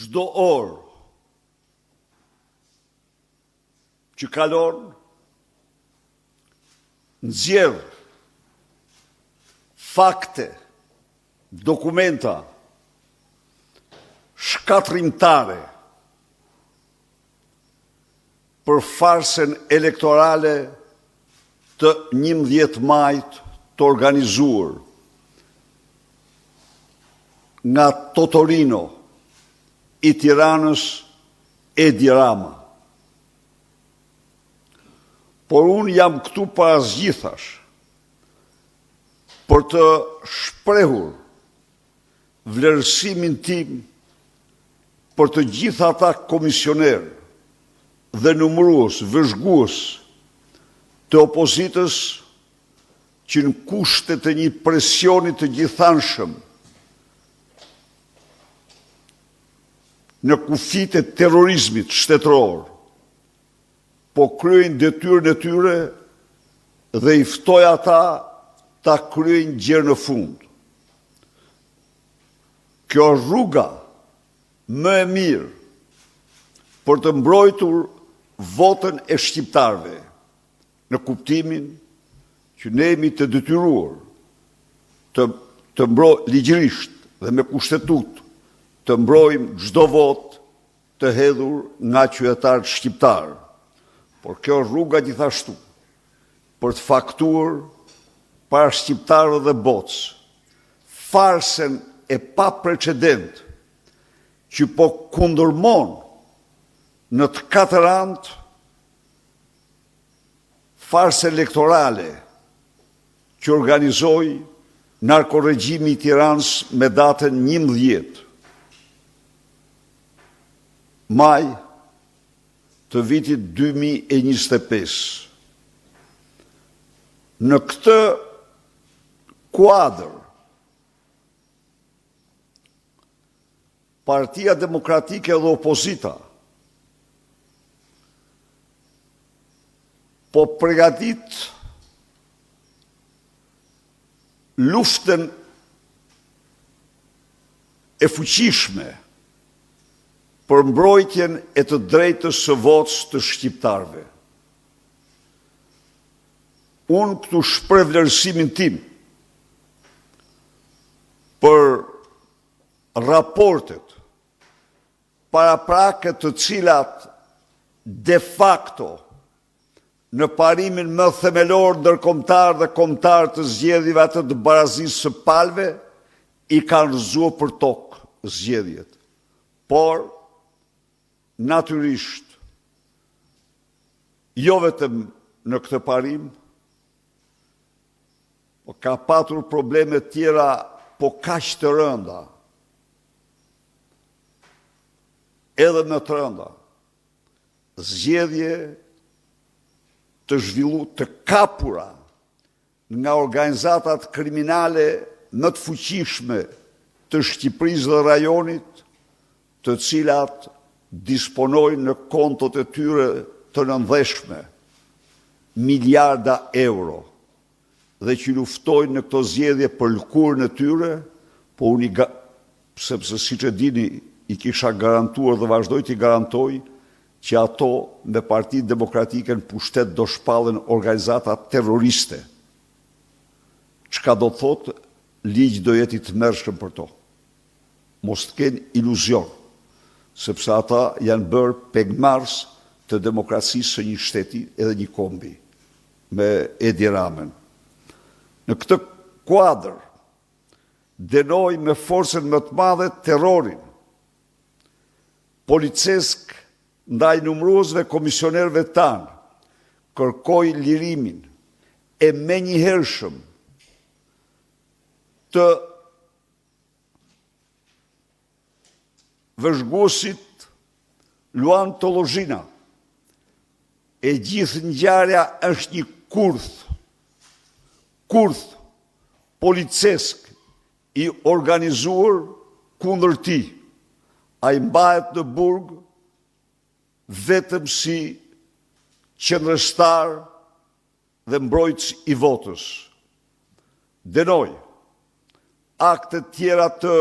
Çdo orë që kalon nxjerr fakte, dokumenta shkatërrimtare për farsën elektorale të 11 majit të organizuar nga Totorino i Tiranës Edi Rama. Por unë jam këtu para së gjithash për të shprehur vlerësimin tim për të gjithë ata komisionerë dhe numërues, vëzhgues të opozitës që në kushtet e një presioni të gjithanshëm në kufijtë e terrorizmit shtetëror, po kryejnë detyrën e tyre dhe i ftoj ata ta kryejnë gjer në fund. Kjo është rruga më e mirë për të mbrojtur votën e shqiptarëve, në kuptimin që ne jemi të detyruar të të mbro ligjërisht dhe me kushtetutë të mbrojmë çdo votë të hedhur nga qytetarët shqiptarë. Por kjo është rruga gjithashtu për të faktuar para shqiptarëve dhe botës farsën e paprecedentë që po kundërmon në të katër anët farsë elektorale që organizoi narkoregjimi i Tiranës me datën 11 maj të vitit 2025. Në këtë kuadër, Partia Demokratike dhe opozita po pregatit luftën e fuqishme për mbrojtjen e të drejtës së votës të shqiptarëve. Unë këtu shpreh vlerësimin tim për raportet paraprake të cilat de facto në parimin më themelor ndërkombëtar dhe kombëtar të zgjedhjeve atë të barazisë së palëve i kanë rrëzuar për tokë zgjedhjet. Por, natyrisht, jo vetëm në këtë parim, po ka patur probleme tjera po kaq të rënda, edhe më të rënda, zgjedhje të zhvillu të kapura nga organizatat kriminale më të fuqishme të Shqipërisë dhe rajonit, të cilat disponojnë në kontot e tyre të nëndheshme miliarda euro dhe që luftojnë në këto zgjedhje për lëkurën e tyre, po unë i sepse siç e dini i kisha garantuar dhe vazhdoj t'i garantoj që ato me Partinë Demokratike në pushtet do shpallen organizata terroriste. Çka do të thotë ligj do jetë i tmerrshëm për to. Mos të kenë iluzion, sepse ata janë bërë pengmarrës të demokracisë së një shteti edhe një kombi me Edi Ramën. Në këtë kuadër, dënoj me forcën më të madhe terrorin policesk ndaj numëruesve komisionerëve tanë, kërkoj lirimin e menjëhershëm të vëzhguesit Luan Tollozhina. E gjithë ngjarja është një kurth, kurth policesk i organizuar kundër tij. Ai mbahet në burg vetëm si qendrestar dhe mbrojtës i votës. Dënoj aktet tjera të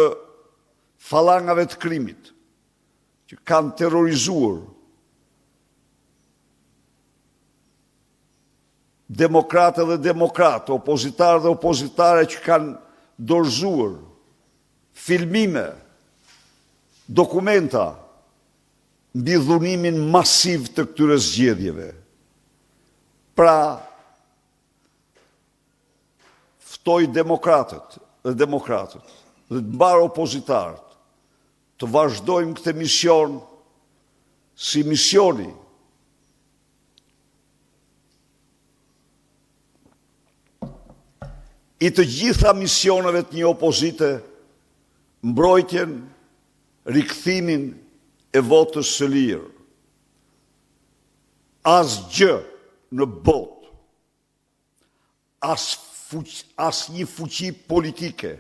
falangave të krimit. që kanë terrorizuar demokrate dhe demokratë, opozitarë dhe opozitare që kanë dorëzuar filmime, dokumenta mbi dhunimin masiv të këtyre zgjedhjeve. Pra, ftoj demokratët dhe demokratet dhe të mbarë opozitarët të vazhdojmë këtë mision si misioni i të gjitha misioneve të një opozite mbrojtjen, rikthimin e votës së lirë. Asgjë në botë As asnjë fuqi politike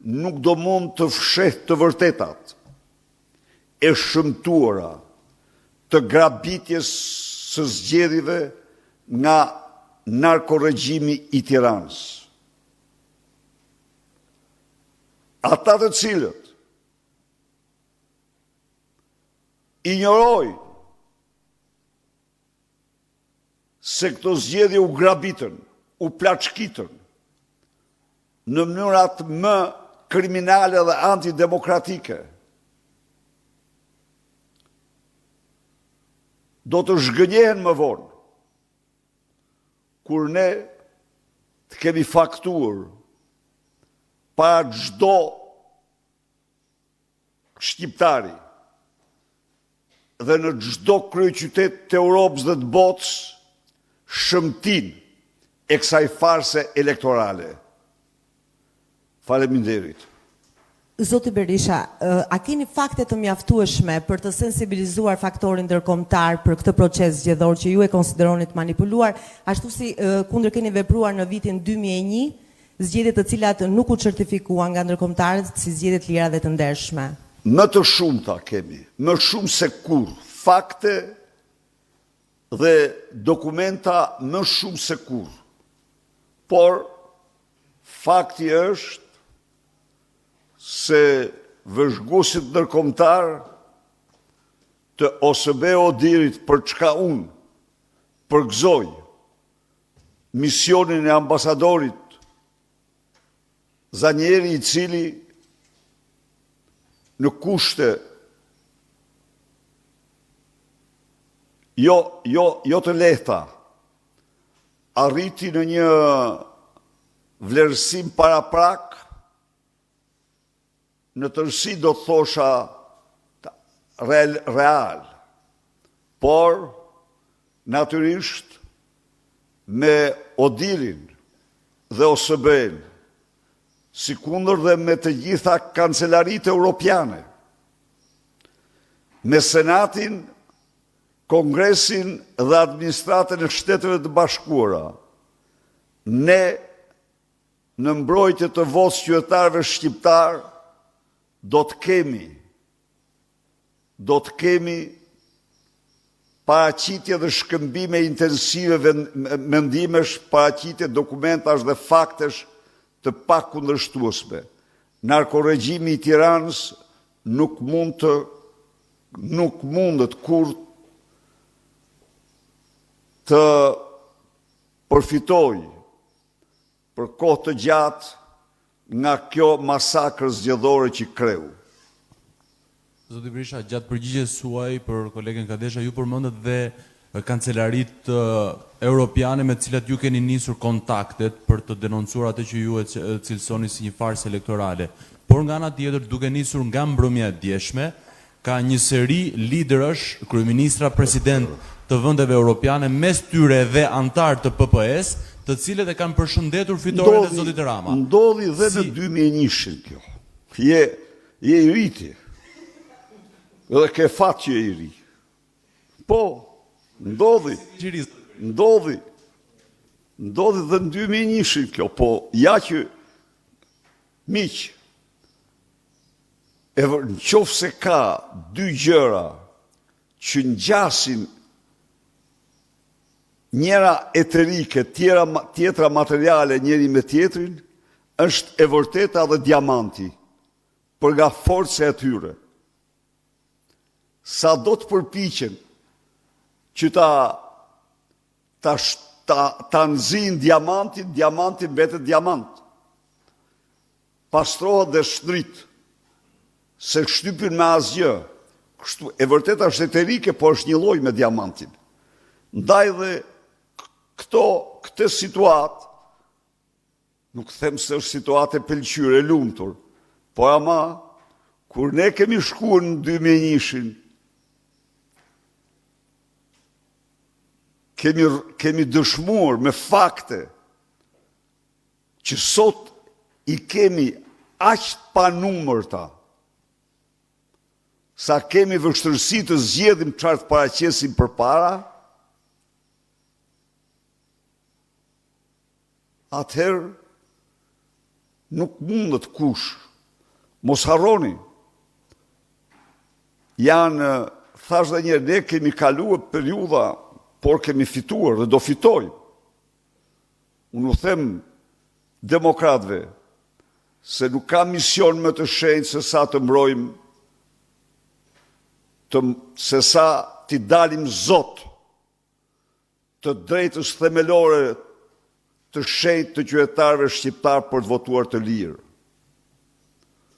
nuk do mund të fshehë të vërtetat e shëmtuara të grabitjes së zgjedhjeve nga narkoregjimi i Tiranës. Ata të cilët injorojnë se këto zgjedhje u grabitën, u plaçkitën në mënyrat më kriminale dhe antidemokratike. Do të zhgënjehen më vonë, kur ne të kemi faktuar para çdo shqiptari dhe në çdo kryeqytet të Europës dhe të botës shëmtinë e kësaj farse elektorale. Faleminderit. Zoti Berisha, a keni fakte të mjaftueshme për të sensibilizuar faktorin ndërkombëtar për këtë proces zgjedhor që ju e konsideroni të manipuluar, ashtu sikundër keni vepruar në vitin 2001, Zgjedhje të cilat nuk u certifikuan nga ndërkombëtarët si zgjedhje të lira dhe të ndershme. Më të shumta kemi, më shumë se kurrë, fakte dhe dokumenta më shumë se kurrë. Por fakti është se vëzhguesit ndërkombëtarë të OSBE ODIHR-it për çka unë përgëzoj misionin e ambasadorit Zanieri i cili në kushte jo, jo, jo të lehta arriti në një vlerësim paraprak Në tërësi do të thosha real, real. Por natyrisht me ODIHR-in dhe OSBE-në, sikundër dhe me të gjitha kancelaritë europiane, me Senatin, Kongresin dhe administratën e Shteteve të Bashkuara, ne Në mbrojtje të votës qytetarëve shqiptarë do të kemi do të kemi paraqitje dhe shkëmbime intensive mendimesh, paraqitje dokumentash dhe faktesh të pakundërshtueshme. Narkoregjimi i Tiranës nuk mund të nuk mundet kurrë të përfitojë për kohë të gjatë nga kjo masakrë zgjedhore që kreu. Zoti Berisha, gjatë përgjigjes suaj për kolegen Kadesha, ju përmendët dhe kancelaritë europiane me të cilat ju keni nisur kontaktet për të denoncuar atë që ju e cilësoni si një farsë elektorale. Por nga ana tjetër, duke nisur nga mbrëmja e djeshme, Ka një seri liderësh, kryeministra, presidentë të vendeve europiane, mes tyre edhe anëtarë të PPE-së, të cilët e kanë përshëndetur fitoren e zotit Rama. Ndodhi dhe në 2001-shin kjo. Je, je i ri ti. Dhe ke fat që je i ri. Po, ndodhi. Ndodhi. Ndodhi dhe në 2001-shin kjo. Po, ja që miq, E në qoftë se ka dy gjëra që ngjasin njëra eterike, tjera, tjetra materiale njëri me tjetrin, është e vërteta dhe diamanti, për nga forca e tyre. Sado të përpiqen që ta ta ta ta nxijnë diamantin, diamanti mbetet diamant. Pastrohet dhe shndrit. S'e shtypin me asgjë. Kështu, e vërteta është eterike, po është njëlloj me diamantin. Ndaj dhe këto, këtë situatë, nuk them se është situatë e pëlqyer, e lumtur, po ama, kur ne kemi shkuar në 2001-shin, kemi, kemi dëshmuar me fakte që sot i kemi aq të panumërta, sa kemi vështirësi të zgjedhim çfarë të paraqesim përpara, atëherë nuk mundet kush. Mos harroni, janë, thashë dhe njëherë, ne kemi kaluar periudha, por kemi fituar dhe do fitojmë. Unë u them demokratëve se nuk ka mision më të shenjtë se sa të mbrojmë të, se sa t'i dalim zot të drejtës themelore të shenjtë të qytetarëve shqiptarë për të votuar të lirë.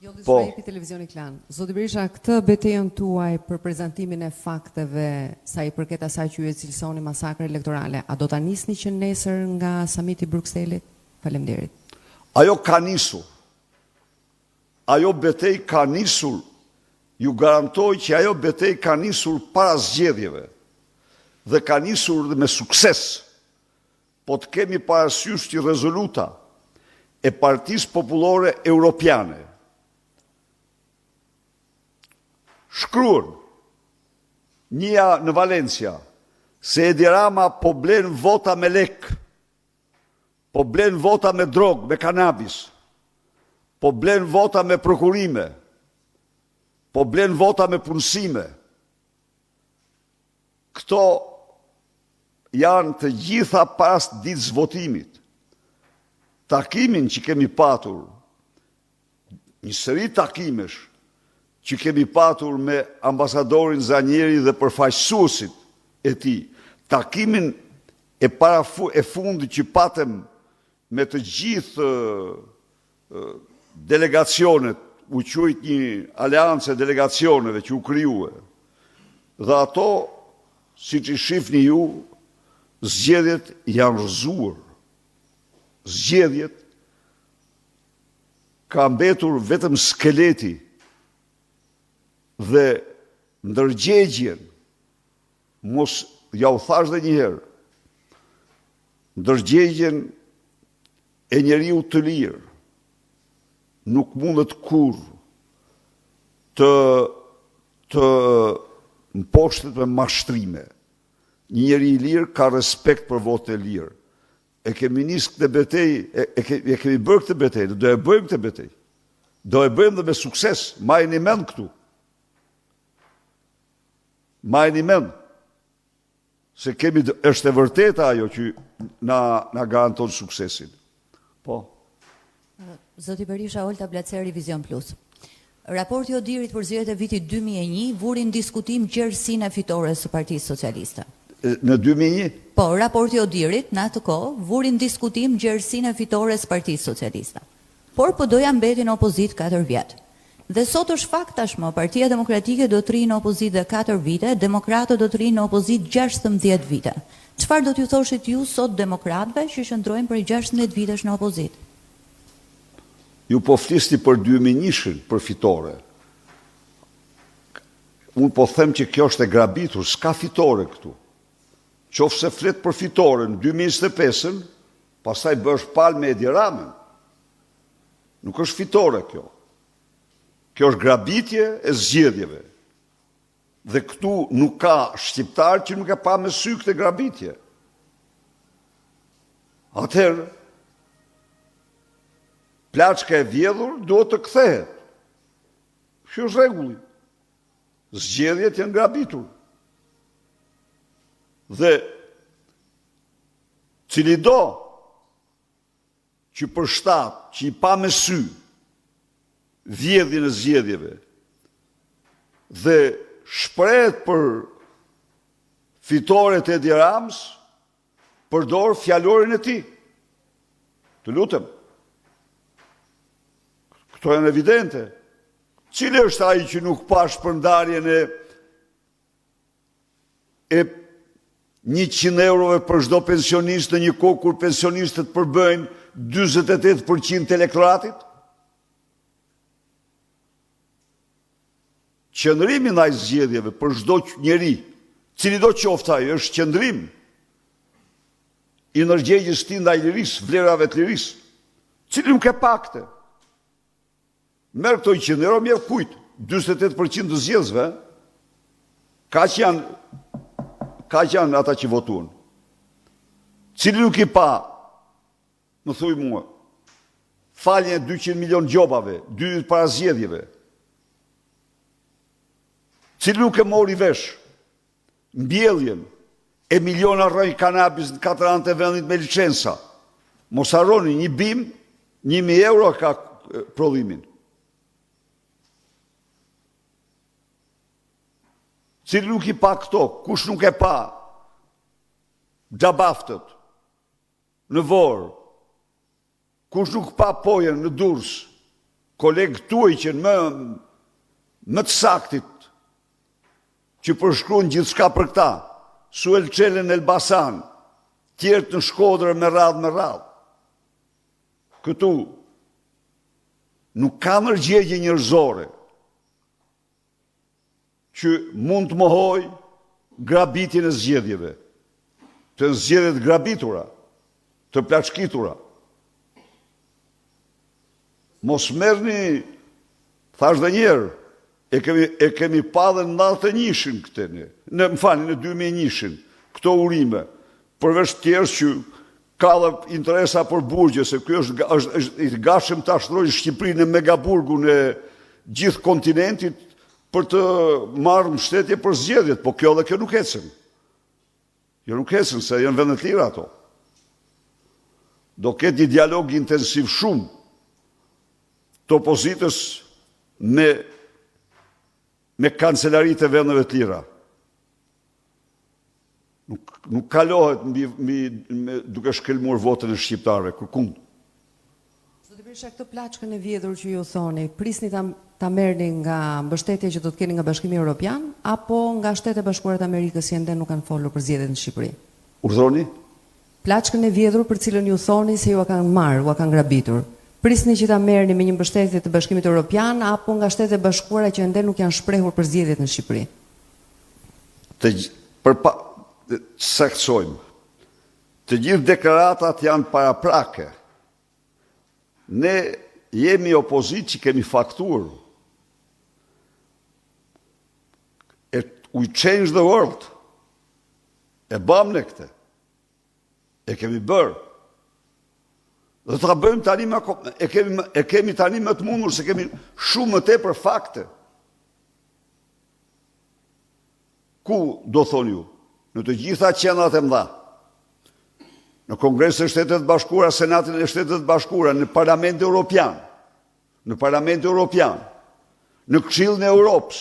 Joldi po. Shaipi, Televizioni Klan. Zoti Berisha, këtë betejën tuaj për prezantimin e fakteve sa i përket asaj që ju e cilësoni masakër elektorale, a do ta nisni që nesër nga samiti i Brukselit? Faleminderit. Ajo ka nisur. Ajo betejë ka nisur, ju garantoj që ajo betejë ka nisur para zgjedhjeve dhe ka nisur dhe me sukses. Po të kemi parasysh që rezoluta e Partisë Popullore Europiane shkruan një në Valencia se Edi Rama po blen vota me lek, po blen vota me drogë, me kanabis, po blen vota me prokurime, po blen vota me punësime. Këto janë të gjitha pas ditës votimit. Takimin që kemi patur, një seri takimesh që kemi patur me ambasadorin Zanieri dhe përfaqësuesit e tij, takimin e para e fundit që patëm me të gjithë delegacionet, u quajt një aleancë e delegacioneve që u krijue. Dhe ato, siç i shifni ju, zgjedhjet janë rrëzuar. Zgjedhjet ka mbetur vetëm skeleti dhe ndërgjegjen, mos ja u thashë dhe njëherë, ndërgjegjen e njeriut të lirë, nuk mundet kurrë të të mposhtet me mashtrime. Një njeri i lirë ka respekt për votën e lirë. E kemi nisë këtë betejë, e, e, e kemi bërë këtë betejë, do e bëjmë këtë betejë. Do e bëjmë dhe me sukses, majeni mend këtu. Majeni mend. Se kemi, është e vërteta ajo që na, na garanton suksesin. Po. Zoti Berisha, Olta Blaceri, Vizion Plus. Raporti i ODIHR-it për zgjedhjet e vitit 2001 vuri në diskutim gjerësinë e fitores së Partisë Socialiste. Në 2001? Po, raporti i ODIHR-it në atë kohë vuri në diskutim gjerësinë e fitores së Partisë Socialiste. Por PD-ja mbeti në opozitë 4 vjet. Dhe sot është fakt tashmë, Partia Demokratike do të rrijë në opozitë dhe 4 vite, demokratët do të rrijnë në opozitë 16 vite. Çfarë do t'ju thoshit ju sot demokratëve që qëndrojnë prej 16 vitesh në opozitë? Ju po flisni për 2001-shin, për fitore. Unë po them që kjo është e grabitur, s'ka fitore këtu. Qoftë se flet për fitore në 2025-ën, pastaj bësh palë me Edi Ramën. Nuk është fitore kjo. Kjo është grabitje e zgjedhjeve. Dhe këtu nuk ka shqiptar që nuk e pa me sy këtë grabitje. Atëherë, plaçka e vjedhur duhet të kthehet. Ky është rregulli. Zgjedhjet janë grabitur. Dhe cilido që përshtat, që i pa me sy vjedhjen e zgjedhjeve dhe shprehet për fitoret e Edi Ramës, përdor fjalorin e tij. Të lutem. Këto janë evidente. Cili është ai që nuk pa shpërndarjen e e 100 eurove për çdo pensionist në një kohë kur pensionistët përbëjnë 48% të elektoratit? Qëndrimi ndaj zgjedhjeve për çdo njeri, cilido qoftë ai, është qëndrim i ndërgjegjes tij ndaj lirisë, vlerave të lirisë. Cili nuk e pa këtë? Merr këto 100 euro, merr kujt? 48% të zgjedhësve, kaq janë, kaq janë ata që votuan. Cili nuk i pa, më thuj mua, faljen e 200 milion gjobave, dy ditë para zgjedhjeve. Cili nuk e mori vesh, mbjelljen e miliona rrënjë kanabis në katër anët e vendit me licensa. Mos harroni, një bimë, 1000 euro ka prodhimin. Cili nuk i pa këto, kush nuk e pa xhabaftët në Vorë, Kush nuk pa Pojën në Durrës, kolegët tuaj që më më të saktit që përshkruan gjithçka për këta, Suel Çelën në Elbasan, tjerët në Shkodër me radhë me radhë. Këtu nuk ka ndërgjegje njerëzore që mund të mohojë grabitjen e zgjedhjeve, të zgjedhje të grabitura, të plaçkitura. Mos merrni, thashë dhe njëherë, e kemi, e kemi pa dhe në 91-shin këtë ne, në, më falni, në 2001-shin, këto urime, përveç tjerës që ka dhe interesa për burgje, se ky është, është, është i gatshëm ta shndërrojë Shqipërinë në megaburgun e gjithë kontinentit për të marrë mbështetje për zgjedhjet, po kjo dhe kjo nuk ecën. Jo nuk ecën, se janë vende të lira ato. Do ketë një dialog intensiv shumë të opozitës me me kancelaritë e vendeve të lira. Nuk, nuk kalohet mbi, mbi, me, duke shkelmuar votën e shqiptarëve, kërkund. Zoti Berisha, këtë plaçkën e vjedhur që ju thoni, prisni ta, ta merrni nga mbështetja që do të keni nga Bashkimi Evropian apo nga Shtetet e Bashkuara të Amerikës që ende nuk kanë folur për zgjedhjet në Shqipëri? Urdhëroni? Plaçkën e vjedhur për cilën ju thoni se jua kanë marrë, ua kanë grabitur. Prisni që ta merrni me një mbështetje të Bashkimit Evropian apo nga Shtetet e Bashkuara që ende nuk janë shprehur për zgjedhjet në Shqipëri? Të për pa, të saktësojmë. Të gjithë deklaratat janë paraprake. Ne jemi opozitë që kemi fakturë. E we change the world. E bamë ne këtë. E kemi bërë. Dhe ta bëjmë tani më e kemi e kemi tani më të mundur se kemi shumë më tepër fakte. Ku do thoni ju? Në të gjitha qendrat e mëdha. Në Kongresin e Shteteve të Bashkuara, Senatin e Shteteve të Bashkuara, në Parlamentin Evropian, në Parlamentin Evropian, në Këshillin e Europës,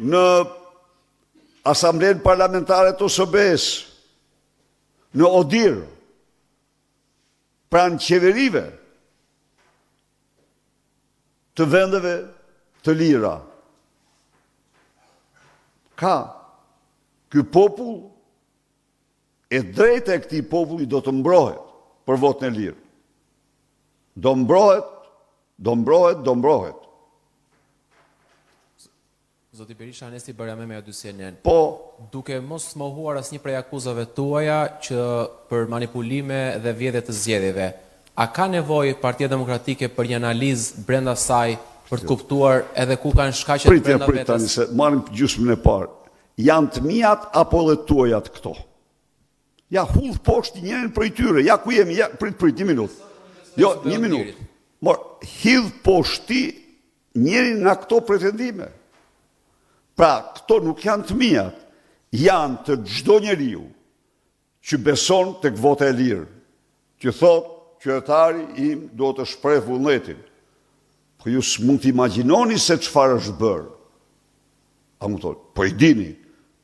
në Asamblenë Parlamentare të OSBE-së, në ODIHR, pranë qeverive të vendeve të lira. Ka ky popull e drejta e këtij populli do të mbrohet për votën e lirë. Do mbrohet, do mbrohet, do mbrohet. Zoti Berisha, Anesti Bajrameme nga 2CNN. Po. Duke mos mohuar asnjë prej akuzave tuaja që për manipulime dhe vjedhje të zgjedhjeve, a ka nevojë Partia Demokratike për një analizë brenda saj për të kuptuar edhe ku kanë shkaqet brenda vetes? Prit, prit tani se marrim gjysmën e parë. Janë të miat apo edhe tuajat këto? Ja hudh poshtë njërin prej tyre, ja ku jemi, ja prit prit një minutë. Jo, një minutë. Mor, hidh poshtë ti njërin nga këto pretendime. Pra, këto nuk janë të miat, janë të çdo njeriu që beson tek vota e lirë, që thotë qytetari im duhet të shpreh vullnetin. Po ju s'mund të imagjinoni se çfarë është bërë. A më thonë, po i dini,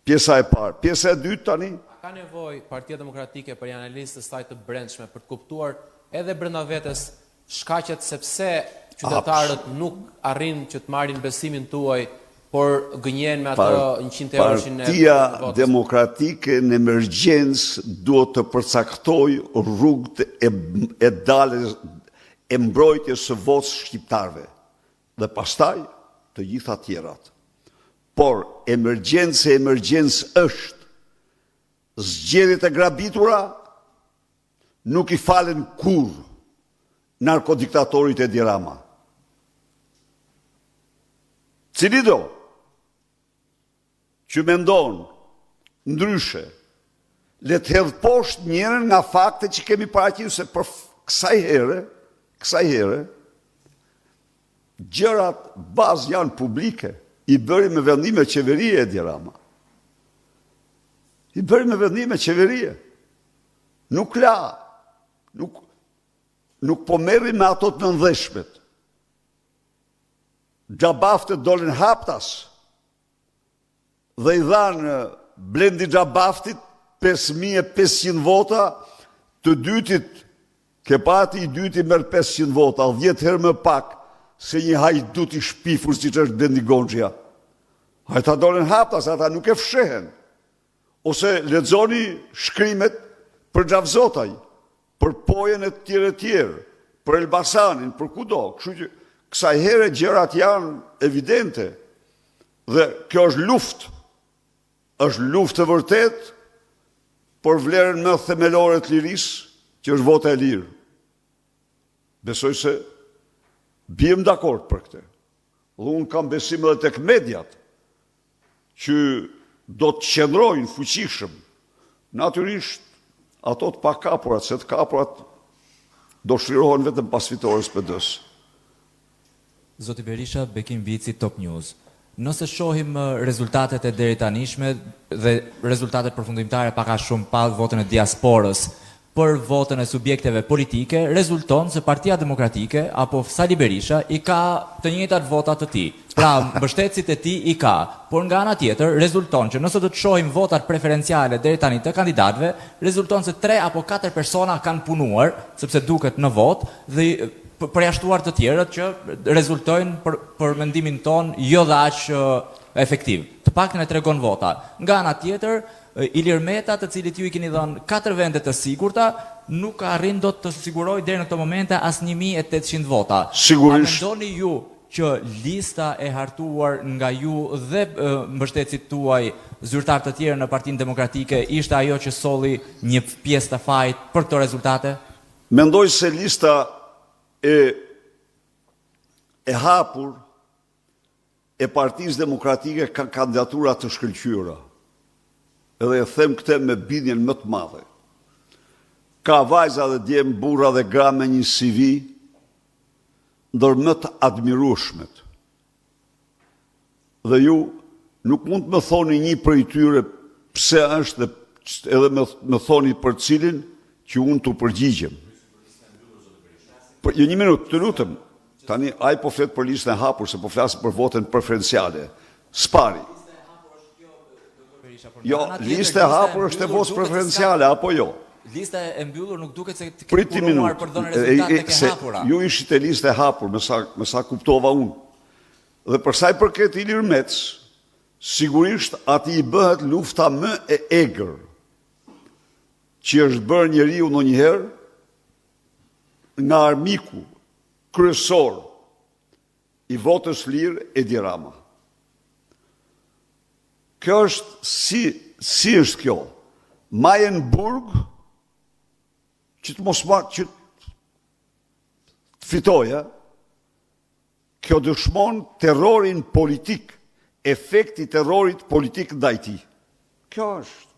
pjesa e parë, pjesa e dytë tani? A ka nevojë Partia Demokratike për një analizë të saj të brendshme për të kuptuar edhe brenda vetes shkaqet se pse qytetarët nuk arrijnë që të marrin besimin tuaj, por gënjehen me atë 100 euroshin e Partia Demokratike në emergjencë duhet të përcaktojë rrugët e, e daljes e mbrojtjes së votës shqiptarëve dhe pastaj të gjitha tjerat. Por emergjencë e emergjencë është zgjedhjet e grabitura nuk i falen kurrë narkodiktatorit Edi Rama. Cilido që mendon ndryshe, le të hedhë poshtë njërën nga faktet që kemi paraqitur se për kësaj here, kësaj here, gjërat bazë janë publike, i bëri me vendime qeverie Edi Rama. I bëri me vendime qeverie. Nuk la, nuk, nuk po merri me ato të nëndheshmet. Xhabaftet dolën haptas dhe i dhanë Blendi Xhabaftit 5500 vota, të dytit ke pati i dyti merr 500 vota, 10 herë më pak se një hajdut i shpifur siç është Blendi Gonxhja. Ata dolën haptas, ata nuk e fshehen. Ose lexoni shkrimet për Xhafzotaj, për Pojën e të tjerë e tjerë, për Elbasanin, për kudo. Kështu që kësaj here gjërat janë evidente. Dhe kjo është luftë. Është luftë e vërtetë për vlerën më themelore të lirisë, që është vota e lirë. Besoj se biem dakord për këtë. Dhe unë kam besim edhe tek mediat, që do të qëndrojnë fuqishëm, natyrisht ato të pakapurat, se të kapurat do shlirohen vetëm pas fitores PD-së. Zoti Berisha, Bekim Vici, Top News. Nëse shohim rezultatet e deritanishme dhe rezultatet përfundimtare pak a shumë pa votën e diasporës, për votën e subjekteve politike, rezulton se Partia Demokratike apo Sali Berisha i ka të njëjtat vota të tij. Pra, mbështetësit e tij i ka. Por nga ana tjetër, rezulton që nëse do të shohim votat preferenciale deri tani të kandidatëve, rezulton se tre apo katër persona kanë punuar, sepse duket në votë, dhe përjashtuar të tjerët që rezultojnë për për mendimin tonë jo dhe aq efektiv. Të paktën e tregon vota. Nga ana tjetër, Ilir Meta, të cilit ju i keni dhënë katër vende të sigurta, nuk arrin dot të sigurojë deri në këto momente as 1800 vota. Sigurisht. A mendoni ju që lista e hartuar nga ju dhe mbështetësit tuaj, zyrtarë të tjerë në Partinë Demokratike, ishte ajo që solli një pjesë të fajit për këto rezultate? Mendoj se lista e e hapur e Partisë Demokratike ka kandidatura të shkëlqyera. Edhe e them këtë me bindjen më të madhe. Ka vajza dhe djem, burra dhe gra me një CV ndër më të admirueshmet. Dhe ju nuk mund të më thoni një prej tyre pse është dhe edhe më, më thoni për cilin që unë t'u përgjigjem. Për, jo një minutë, të lutem. Tani ai po flet për listën e hapur se po flasim për votën preferenciale. S'pari. Jo, lista e hapur është e votës preferenciale apo jo? Lista e mbyllur nuk duket se të ketë punuar për dhënë rezultat tek e hapura. Ju ishit te lista e hapur, me sa me sa kuptova unë. Dhe për sa i përket Ilir Metës, sigurisht atij i bëhet lufta më e egër që është bërë njeriu ndonjëherë nga armiku kryesor i votës lirë Edi Rama. Kjo është si si është kjo? Maje në burg që të mos ma që të fitojë, kjo dëshmon terrorin politik, efekti terrorit politik ndaj tij. Kjo është.